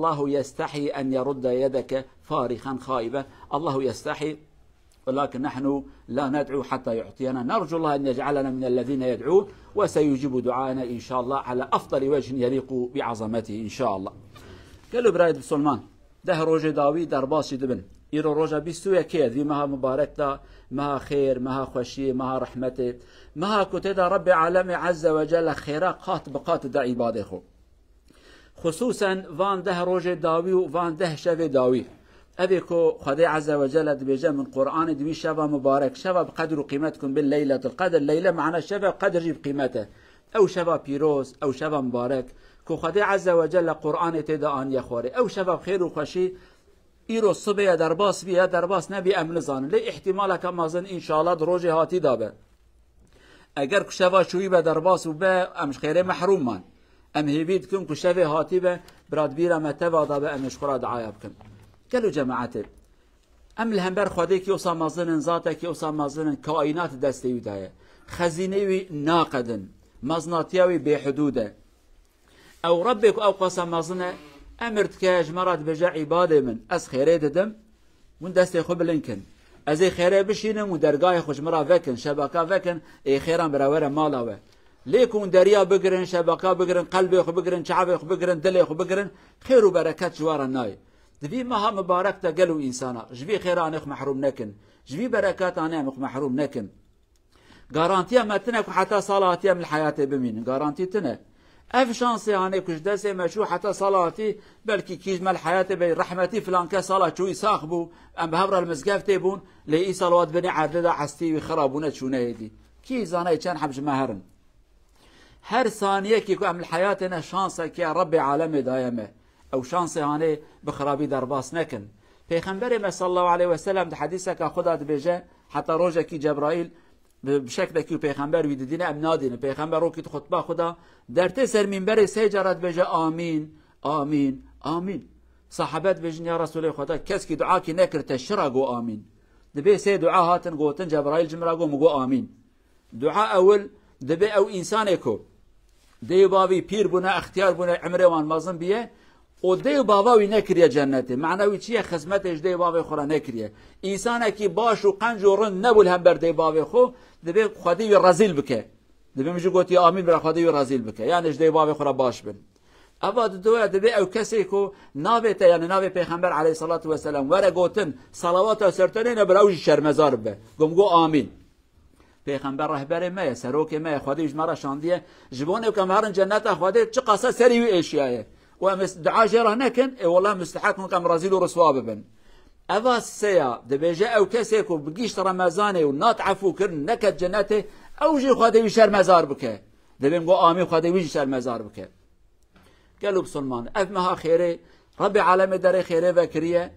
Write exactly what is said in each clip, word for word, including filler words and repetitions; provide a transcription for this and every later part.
الله يستحي أن يرد يدك فارغا خائبة. الله يستحي، ولكن نحن لا ندعو حتى يعطينا. نرجو الله أن يجعلنا من الذين يدعون، وسيجيب دعاءنا إن شاء الله على أفضل وجه يليق بعظمته إن شاء الله. Gelo birayê Musulman, deh rojê dawî derbas jî dibin. Îro roja bîst û yekê ye, vî meha mubarek de, meha xêr, meha xweşiyê, meha rehmetê, meha ku tê de Rebbê Alemê Azze ve Celle xêra qat bi qat da îbadê xwe. Xusûsen van deh rojê dawî û van deh şevê dawî. Ev ê ku Xwedê Azze ve Celle dibêje min Qur'anê di wî şeva mubarek, şeva bi qedr û qîmet kum bin Leyletul Qedr. Leyle mana şev e, qedr jî bi qîmet e. Ew şeva pîroz, ew şeva mubarek, ku Xwedê Azze ve Celle Qur'anê tê de aniye xwarê. Ew şeva bi xêr û xweşî, îro sibê ye derbas bî ya derbas nebî em nizanin. Lê îhtimaleke mezin înşallah di rojê hatî de be. Eger ku şeva çûyî be derbas û be, em ji xêrê mehrûm man. Em hêvî dikin ku şevê hatî be, biradbîra me teva da be, em ê ji xwe re diaya bikin. Gelo cemaetê, em li hember Xwedêkî wisa mezin in, zatekî wisa mezin in, kaînat destê wî de ye. Xezînê wî naqedin. Mezinatiya wî bêhidûd e. Ew Rebbê ku ew qasa mezin e, emir dike, ji me re dibêje, îbadê min, ez xêrê didim, hûn destê xwe bilind kin. Ez ê xêrê bişînim û dergahê xwe ji min re vekin, şebaka vekin, ê xêran bira were mala we. Lê ku hûn deriya bigirin, şebaka bigirin, qelbê xwe bigirin, çavê xwe bigirin, dilê xwe bigirin, xêr û bereket ji we re nayê. Di vî meha mibarek de gelo însana, ji vî xêranê xwe mehrûm nekin, ji vî bereketane em xwe mehrûm nekin. Garantiya me tine ku heta sala hatî em li heyatê bimînin. Garantî tine. Ev şansê hanê ku ji destê me çû heta sala hatî, belkî kî ji me li heyatê be, rehmetî filan kes sala çûyî sax bû, em bi hev re li mizgeftê bûn, lê îsal wa di binê erdê de hestî wî xira bûne çûne hêdî. Kî zanayê çend heb ji me herin. Her saniyekî ku em li heyatê ne şanseke Rebbê alemê daye me. Ew şansê hanê bi xirabî derbas nekin. Pêxemberê me sallallahu aleyhi ve sellem di hedîseka xwe de dibêje, heta rojekî Cebraîl bi, bi şeklekî û pêxember wî didîne em nadînin. Pêxember rokî di xutba xwe de dertê ser mînberê sê cara dibêje, "Amîn, amîn, amîn." Sahabe dibêjin, "Ya Resulê Xweda, keskî duakî nekir te şira got amîn." Dibê sê dua hatin gotin, Cebraîl ji min re got, min got, "Amîn." Dua ewil, dibê ew însanê ku dê û bavî pîr bûne, extiyar bûne, emrê wan mezin biye, û dê û bava wî nekiriye cennetê. Mana wî çi ye? Xizmetê ji dê û bavê xwe re nekiriye. Însanekî baş û qenc û rind nebû li hember dê û bavê xwe, dibê Xwedê wî rezîl bike. Dibê min jî gotiye amîn, bira Xwedê wî rezîl bike. Yani ji dê û bavê xwe re baş bin. Eva didoya dibê ew kesê ku navê te, yani navê Pêxember aleyhissalatu vesselam were gotin, salawata ser te nêne, bira ew jî şermezar bibe. Gom go amîn. Pêxember rehberê me ye, serokê me ye, Xwedê ji me re şandiye. Ji bo nêwke em herin cenneta Xwedê çiqasa serî wî êşiyaye. Û em ê dua jê re nekin, ê wela musteheq in em rezîl û riswa bibin. Eva seya, dibêje ew kesê ku bi gişt Remezanê û nat efû kirin, neket cennetê, ew jî Xwedê wî şermezar bike. Dibêm go amîn, Xwedê wî jî şermezar bike. Gelo bisilman, ev meha xêrê, Rebbê alemê derê xêrê vekiriye.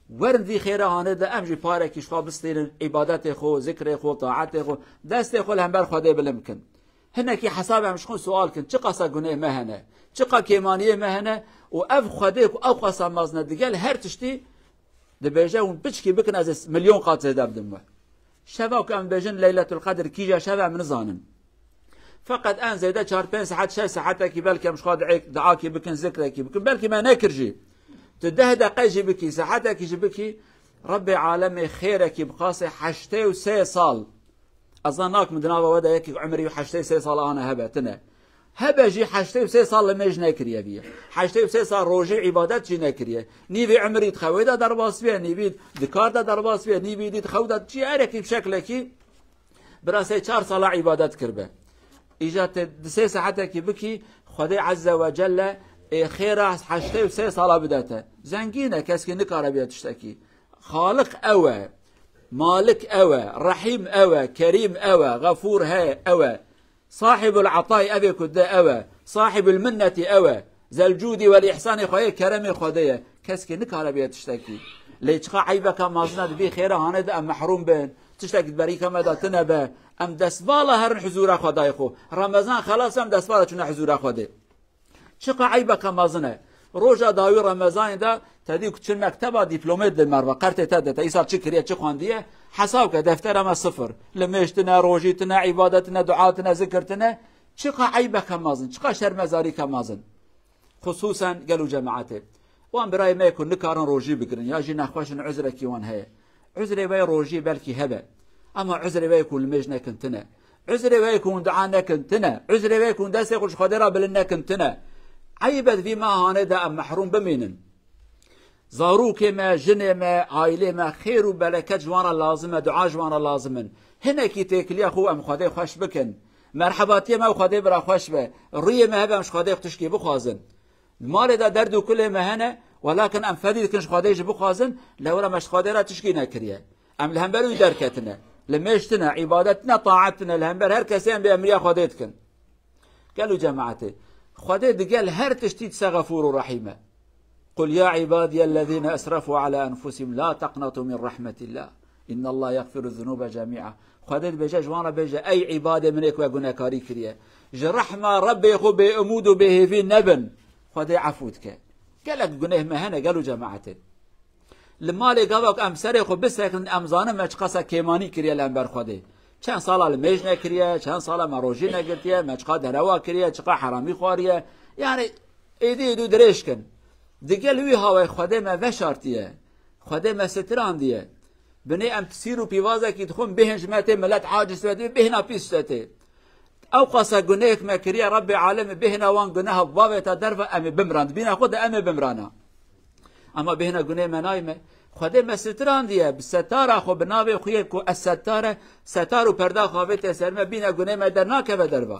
Werin vî xêra hanê de em jî parekî ji xwe bistînin, îbadetê xwe, zikrê xwe, taetê xwe, destê xwe li hember Xwedê bilind bikin. Hinekî hesabê em ji xwe sual kin, çiqasa gunê me hene, çiqa kêmaniyê me hene û ev Xwedê ku ew qasa mezin e digel her tiştî dibêje hûn piçkî bikin ez ê milyon qat zêde bidim we. Şeva ku em bêjin Leyletul Qedr kîja şev e em nizanin. Feqet en zêde çar pênc saet, şeş saetekî belkî em ji xwe diê-, diakî bikin, zikrekî bikin. Belkî me nekir jî. Tu deh deqe jî bikî, saetekî jî bikî, Rebbê alemê xêrekî bixasê heştê û sê sal. Ez zan nakim di nava we de yekî umrî heştê sê sal ana hebe, tine. Hebe jî heştê û sê sal limêj nekiriye bîye. Heştê û sê sal rojî îbadet jî nekiriye. Nîvê umrî di xewê de derbas biye, nîvî di kar de derbas biye, nîvî dî di xew de çi erekî bi şeklekî bira sê çar sala îbadet kiribe. Îja te di sê saetekî bikî, Xwedê Azze ve Celle ê xêra heştê û sê sala bide te. Zengîn e, keskî nikare bîye tiştekî. Xaliq ew e. Malik ew e. Rehîm ew e. Kerîm ew e. Xefûr he ew e. Sahibul atay ev ê ku de ew e. Sahibul minnetî ew e. Zel cûdî wel îhsanê xwe yê, keremê Xwedê ye. Keskî nikare bê tiştekî. Lê çiqa eybeka mezin e di vî xêra hanê de em mehrûm bin. Tiştekî di berîka me de tine be. Em destvala herin huzûra Xwedayê xwe. Remezan xelas em destvala çûne huzûra Xwedê. Çiqa eybeke mezin e. Roja dawî Remezanê de te dî ku çi mekteba dîplomê dide merva, qertê te de, te îsal çi kiriye, çi xwendiye, hesab ke, deftera me sifir. Limêj tine, rojî tine, îbadet tine, dua tine, zikir tine. Çiqa eybeke mezin, çiqa şermezarîke mezin. Xusûsen gelo cemaetê. Wan birayê me ku nikarin rojî bigirin ya jî nexweş in, uzrekî wan heye. Uzrê we rojî belkî hebe. Ema uzrê we ku limêj nekin tine. Uzrê we ku hûn dua nekin tine. Uzrê we ku hûn destê xwe ji Xwedê re bilind nekin tine. Eyb e di vî mehanê de em mehrûm bimînin. Zarokê me, jinê me, aîlê me, xêr û bereket ji wan re lazim e, dua ji wan re lazim in. Hinekî têkiliya xwe em Xwedê xweş bikin. Merhebatiya me û Xwedê bi re xweş be. Rûyê me hebe em ji Xwedê tişkî bixwazin. Di malê de derd û kulê me hene, welakin em fedî dikin ji Xwedê jî bixwazin, lewra me ji Xwedê re tişkî nekiriye. Em li hember wî derketine. Limêj tine, îbadet tine, taet tine, li hember her kesê em bêemriya Xwedê dikin. Gelo cemaetê, Xwedê digel her tiştî dise Xefûr û Rehîm e. قل يا عبادي الذين أسرفوا على أنفسهم لا تقنطوا من رحمة الله إن الله يغفر الذنوب جميعا. Xwedê dibêje, ji wan re bêje, ey îbadê min ê ku we gunekarî kiriye, ji rehma Rebbê xwe bêumûd û bêhêvî nebin. Xwedê efû dike. Gelek guneh me hene, gelo cemaetê. Li malê gava ku em serê xwe bisekinin, em zanin me çiqasa kêmanî kiriye li hember Xwedê. Çend sala limêj nekiriye, çend sala me rojî negirtiye, me çiqa derewa kiriye, çiqa heramî xwariye. Yani êdî êdî dirêj kin. Digel wî hawayê Xwedê me veşartiye. Xwedê me sitirandiye. Binê em sîr û pîvazekî dixwin, bêhn ji me tê, milet aciz be, dibê bêhna pîs te tê. Ew qasa gunehek me kiriye, Rebbê Alemê bêhna wan guneha bavêta derve, em ê bimran. Di bîna xwe de em ê bimrana. Ama bêhna gunê me nayme. Xwedê me sitirandiye, bi setara xwe, bi navê xwe yê ku Ez-Settar e, setar û perda xwe avête ser me, bîna gunê me dernakeve derve.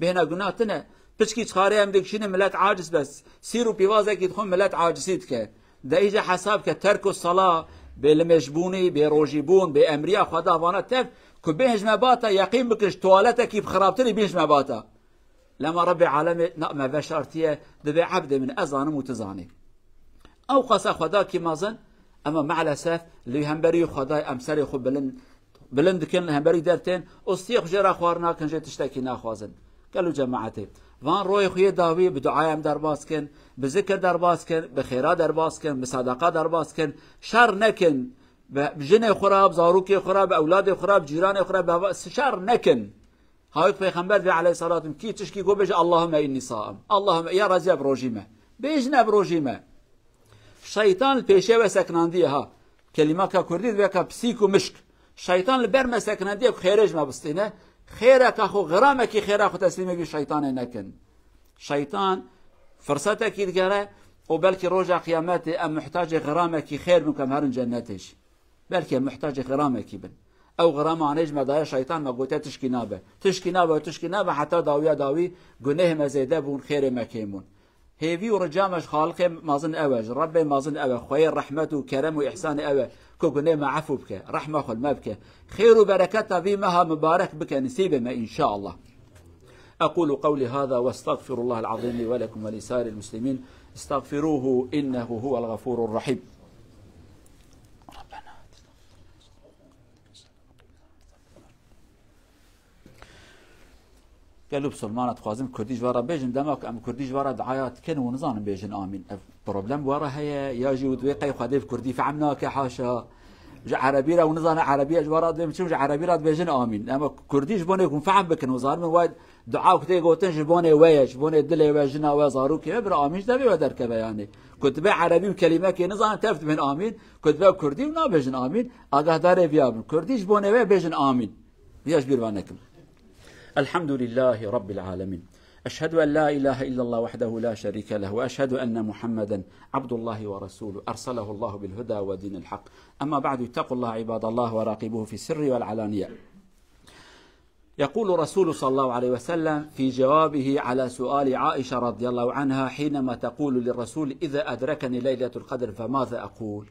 Bêhna guna tune. Piçkî çixarê em dikişînin, milet aciz be. Sîr û pîvazekî dixwin, milet acizî dike. De îca hesab ke terk û sala, bê limêjbûnî, bê rojîbûn, bê emriya Xweda vana tev, ku bêhn ji me bata, yeqîn bikin ji tuwaletekî bi xirabtirî bîn ji me bata. Lema Rebbê Alemê na me veşartiye, dibê ebdê min ez zanim û tu zanî. Ew qasa Xwedakî mezin, ema maalesef li hemberî Xwedayê em serê xwe bilind, bilind dikin, li hemberî dertên, û stiyê xwe jê re xwar nakin, jê tiştekî naxwazin. Gelo cemaetê, van royê xwe yê dawî bi duaya em derbas kin, bi zikir derbas kin, bi xêra derbas kin, bi sedeqa derbas kin, şer nekin, bi jinê xwe re, bi zarokê xwe re, bi ewladê xwe re, bi cîranê xwe re, bi heva-, şer nekin. Hawik Peyxember vê aleyhissalatu kî tişkî got bêje, "Allahümme inni saim." Allahümme, ya Razî, ev rojî me. Bêjin ev rojî me. Şeytan li pêşê we sekinandiye ha. Kelîmaka kurdî divê ka pisîk û mişk. Şeytan li ber me sekinandiye ku xêrê ji me bistîne. Xêreka xwe, xiramekî xêra xwe teslîmê vî şeytanê nekin. Şeytan firsetekî digere û belkî roja qiyametê em muhtacê xiramekî xêr bin ku em herin cennetê jî. Belkî em muhtacê xiramekî bin. Ew xirama anê ji me daye şeytan, me gote tişkî nabe. Tişkî nabe, tişkî nabe, heta dawiya dawî gunehê me zêde bûn, xêrê me kêm bûn. Hêvî û rica me ji Xaliqê mezin ew e, ji Rebbê mezin ew e, xweyê rehmet û kerem û îhsanê ew e, ku gunê me efû bike, rehma xwe li me bike. Xêr û bereketa vî meha mibarek bike nisîbê me, înşaallah. أقول قولي هذا وأستغفر الله العظيم لي ولكم ولسائر المسلمين. استغفروه إنه هو الغفور الرحيم. Gelo bisilmana dixwazim kurdî ji we re bêjin, dema ku em kurdî ji we re duaya dikin û nizanin bêjin amîn. Ev problem we re heye, ya jî û divê qey Xwedê bi kurdî fehm nake, haşa. Ji erebî re û nizane erebî, ji we re divê min çi ji erebî re dibêjin amîn. Ema kurdî ji bo nê ku hûn fehm bikin û zanin min we dua ku tê gotin ji bo nê we ye, ji bo nê dilê we, jina we, zarokê we, bira amîn ji devê we derkeve yani. Ku dibe erebî û kelîmekê nizanin tev dibên amîn, ku dibe kurdî û nabêjin amîn, agahdarê viya bin. Kurdî ji bo nê we bêjin amîn. Viya ji bîr ve nekin. الحمد لله رب العالمين. أشهد أن لا إله إلا الله وحده لا شريك له، وأشهد أن محمدا عبد الله ورسوله أرسله الله بالهدى ودين الحق. أما بعد، اتقوا الله عباد الله وراقبوه في السر والعلانية. يقول رسول صلى الله عليه وسلم في جوابه على سؤال عائشة رضي الله عنها حينما تقول للرسول: "إذا أدركني ليلة القدر فماذا أقول؟"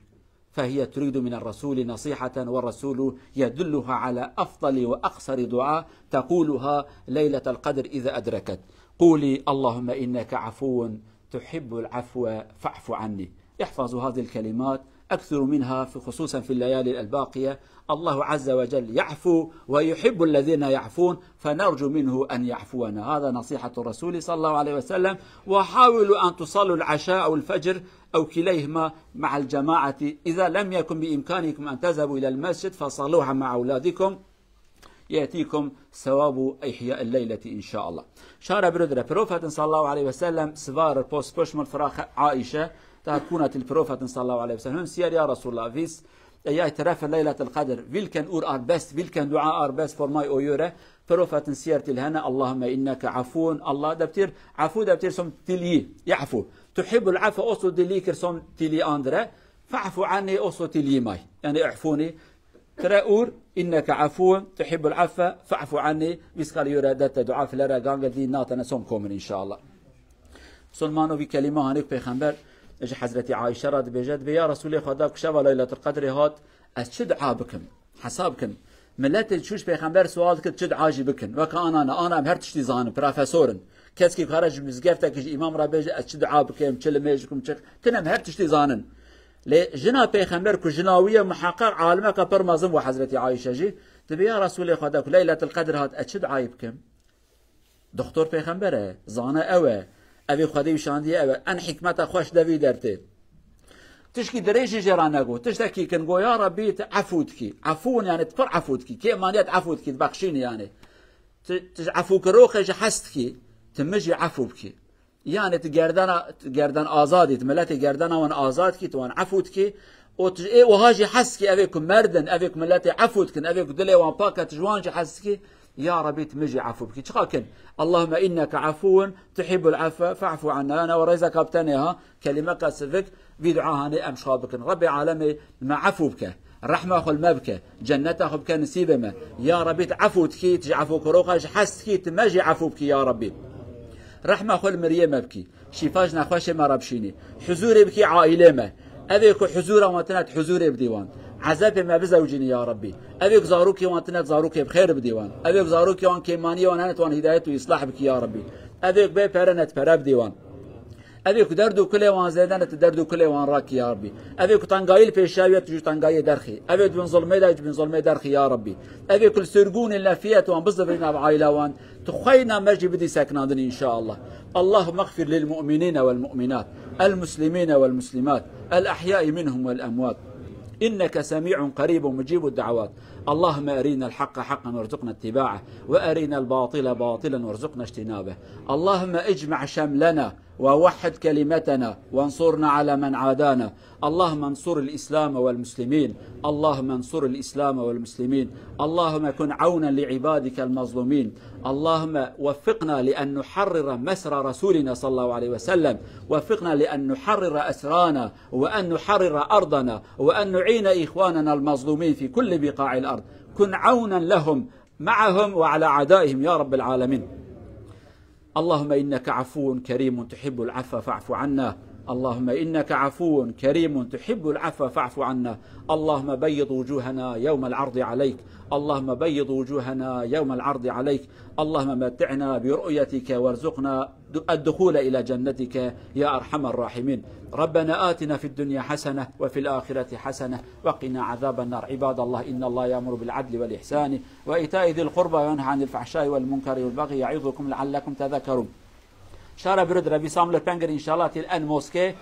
فهي تريد من الرسول نصيحة، والرسول يدلها على أفضل وأقصر دعاء تقولها ليلة القدر إذا أدركت. قولي: "اللهم إنك عفو تحب العفو فاعف عني." احفظوا هذه الكلمات، أكثروا منها في، خصوصا في الليالي الباقية. الله عز وجل يعفو ويحب الذين يعفون، فنرجو منه أن يعفونا. هذا نصيحة الرسول صلى الله عليه وسلم. وحاولوا أن تصلوا العشاء أو الفجر أو كليهما مع الجماعة. إذا لم يكن بإمكانكم أن تذهبوا إلى المسجد فصلوها مع أولادكم، يأتيكم ثواب إحياء الليلة إن شاء الله. Şara biro dire Profetin sallallahu aleyhi ve sellem sivar post poşmul firax Aişe, Taha kuna til Profetin sallallahu aleyhi ve sellem. Hün siyer ya Resulullah, vis, e, ya terefe Leyletil Qedr, vilken ur arbest, vilken dua arbest formay o yöre, Profetin siyer til hene, Allahümme inneke afun, Allah deptir, afu deptir som tili, ya'fu. Tuhibbul afwe oso tili kir som tili andre, fa'fu anni oso tili may. Yani i'funi, Tire ûr, inneke afûn tuhibbul affe fa'fu anni, vîskal yore dete dua filere gange dî natene som komin inşallah. Son mano vî kelîme hanê ku Pêxember ji Hezretî Ayşe re dibêje, dibê, ya Resulê Xweda, ku şeva Leyletul Qedrê hat, ez çi dua bikim? Hesab kin. Miletê çûş Pêxember sual dikir, çi dua jî bikin? Weke ana ne, ana em her tiştî zanin, profesor in. Keskî kare ji mizgeftekî ji îmam re bêje, ez çi dua bikim, çi limêj bikim, çi, kin em her tiştî zanin. Lê jina Pêxember ku jina wî ye, muheqeq alimeke pir mezin bû Hezretî Ayşe jî. Dibê, ya Resulê Xweda, ku Leyletil Qedr hat, ez çi duayê bikim? Doktor Pêxember e, zane ew e. Evê Xwedê û şandiye ew e. En hikmeta xweş de vî dertê. Tişkî dirêj jî jê re negot. Tiştekî kin got, ya Rabbî, tu efû dikî. Efûn yani tu pir efû dikî. Kê maniye tu efû dikî, tu bexşînî yani. Tu, tu ji efûkiroxê jî hez dikî. Tu min jî efû bikî. Yani tu gerdana, tu gerdan azadî, tu miletê gerdana wan azad kî, tu wan efû dikî. Û tu ê wiha jî hez kî, evê ku merdin, evê ku miletê efû dikin, evê ku dilê wan pak e, tu ji wan jî hez dikî. Ya Rebî, tu min jî efû bikî. Çiqa kin? Allahümme inneke afûn tuhibbul affe fa'fu anna. Yani ew rêzeka bi tenê ha, kelîmeka sivik, vî dua hanê em ji xwe bikin. Rebbê alemê me efû bike. Rehma xwe li me bike. Cenneta xwe bike nisîbê me. Ya Rebî, tu efû dikî, tu ji efûkiroxa jî hez dikî, tu me jî efû bikî ya Rebî. Rehma xwe li miriyê me bikî. Şîfa ji nexweşê me re bişînî. Huzûrê bikî aîlê me. Evê ku huzûra wan tine, tu huzûrê bidî wan. Ezepê me bizewcînî ya Rebî. Evê ku zarokê wan tine, tu zarokê bi xêr bidî wan. Evê ku zarokê wan kêmaniyê wan hene, tu wan hîdayet û îslah bikî ya Rebî. Evê ku bê pere ne, tu pere bidî wan. Evê ku derd û kulê wan zêde ne, tu derd û kulê wan rakî ya Rebî. Evê ku tengayî li pêşiya wî ye, tu ji tengayiyê derxî. Evê di bin zulmê de, ji bin zulmê derxî ya Rebî. Evê ku li sirgûnê nefiye, tu wan bizivirî nav aîla wan. Tu xweyna me jî bidî sekinandinî inşallah. Allahümme iğfir lil mu'minîne wel mu'minat, el muslimîne wel muslimat, el ahyaî minhum wel emwat. İnneke semî'un qerîbun mucîbud da'wat. Allahümme erinel hakka hakkan werzuqna ittiba'e ve erinel batile batilen werzuqna ijtinabe. Allahümme icme' şemlena ووحد كلمتنا وانصرنا على من عادانا. اللهم انصر الإسلام والمسلمين. اللهم انصر الإسلام والمسلمين. اللهم كن عونا لعبادك المظلومين. اللهم وفقنا لأن نحرر مسرى رسولنا صلى الله عليه وسلم. وفقنا لأن نحرر أسرانا وأن نحرر أرضنا وأن نعين إخواننا المظلومين في كل بقاع الأرض. كن عونا لهم معهم وعلى أعدائهم يا رب العالمين. اللهم إنك عفو كريم تحب العفو فاعف عنا. اللهم إنك عفو كريم تحب العفو فاعف عنا. اللهم بيض وجوهنا يوم العرض عليك. اللهم بيض وجوهنا يوم العرض عليك. اللهم متعنا برؤيتك وارزقنا الدخول إلى جنتك يا أرحم الراحمين. ربنا آتنا في الدنيا حسنة وفي الآخرة حسنة وقنا عذاب النار. عباد الله، إن الله يأمر بالعدل والإحسان وإيتاء ذي القربى وينهى عن الفحشاء والمنكر والبغي يعظكم لعلكم تذكرون. Şara biro dire vî samle pengir inşallah til en moske